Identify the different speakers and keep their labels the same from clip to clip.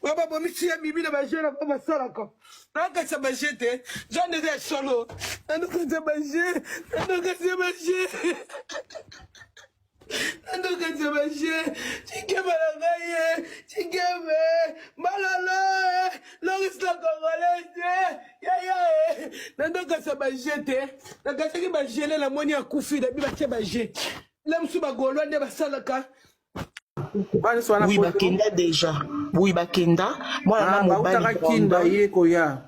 Speaker 1: Ba babomisi ye bibi na baje na bango basalaka nakokatisa baje te zwa eza ya solo nandokatisa baje nandokatisa baje nandokatisa baje cikeba na ngai ye cikebe malolo loris la congolaise yaya nandokatisa baje te nakataki bagele namoni akufi nabi batie baje na mosusu bagolwa nde basalaka
Speaker 2: Oui, bakenda déjà. Oui, bakenda. Mwana na
Speaker 3: ah,
Speaker 2: mobali
Speaker 3: kin baye koya.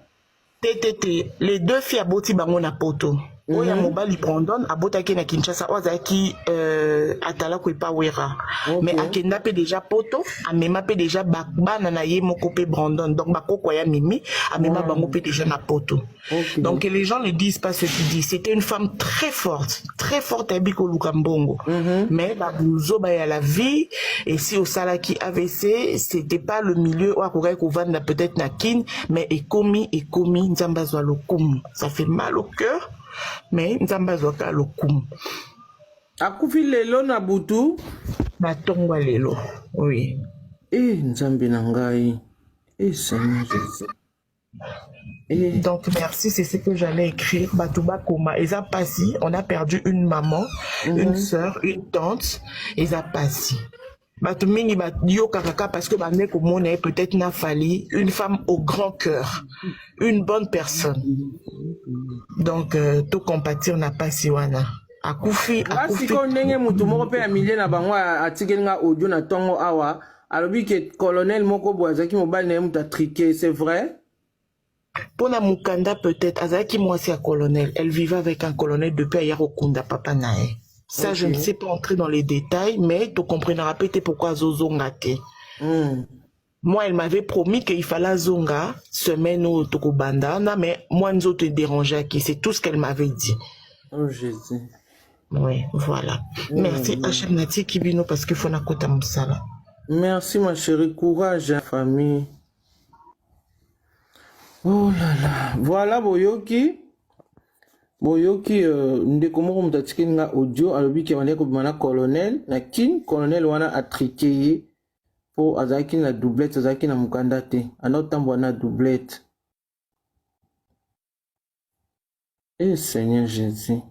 Speaker 2: Te te te, les deux filles aboti bango na poto. Oyo ya mobali Brandon abotaki na Kinshasa, oyo azalaki euh, atalaku epa Wera. Mais akenda pe déjà poto, amema pe déjà bana na ye moko pe Brandon. Donc bakoko ya Mimi amema bango pe déjà na poto. Donc les gens ne disent pas ce qu'ils disent. C'était une femme très forte, très forte ayebi koluka mbongo. Mais ba buzoba ya la vie et si osalaki AVC, c'était pas le milieu oyo akokaki kovanda peut-être na Kin, mais ekomi ekomi Nzambe azwa lokumu. Ça fait mal au cœur, mais Nzambe azwaka lokumu.
Speaker 3: Akufi lelo na butu.
Speaker 2: Na tongo ya lelo. Oui.
Speaker 3: Eh Nzambe na ngai. Eh Seigneur Jésus. Eh.
Speaker 2: Donc merci, c'est ce que j'allais écrire. Batouba Koma, Eza Passi, on a perdu une maman, une sœur, une tante, Eza Passi. Bato mingi ba yokaka parce que bande komona ye peut-être na Fally, une femme au grand cœur, une bonne personne. Donc euh, to compatir na pasi wana. Akufi,
Speaker 3: Nga
Speaker 2: akufi.
Speaker 3: sikoyo ndenge motu moko mpe ya milieu na bango atikeli nga audio na ntongo awa alobi ke colonel moko boye azalaki mobali na ye moto atrike c'est vrai.
Speaker 2: Pona mukanda peut-être azalaki mwasi ya colonel, elle vivait avec un colonel depuis aya kokunda papa na ye. Ça je ne sais pas entrer dans les détails mais to comprenera pe te pourquoi azozonga te. Moi elle m'avait promis qu'il fallait azonga semaine oyo tokobanda wana mais moi nzoto ederangeaki, c'est tout ce qu'elle m'avait dit.
Speaker 3: Oh Jésus.
Speaker 2: Oui, voilà. Merci HM natiki bino parce que faut nakota mosala.
Speaker 3: Merci ma chérie, courage hein, famille. Oh là là. Voilà boyoki. Boyoki euh, ndeko moko moto atikeli nga audio alobi ke bandaki kobima na colonel na kin colonel wana atrike ye mpo azalaki na doublette azalaki na mokanda te anda kotambola na doublette. Eh Seigneur Jésus.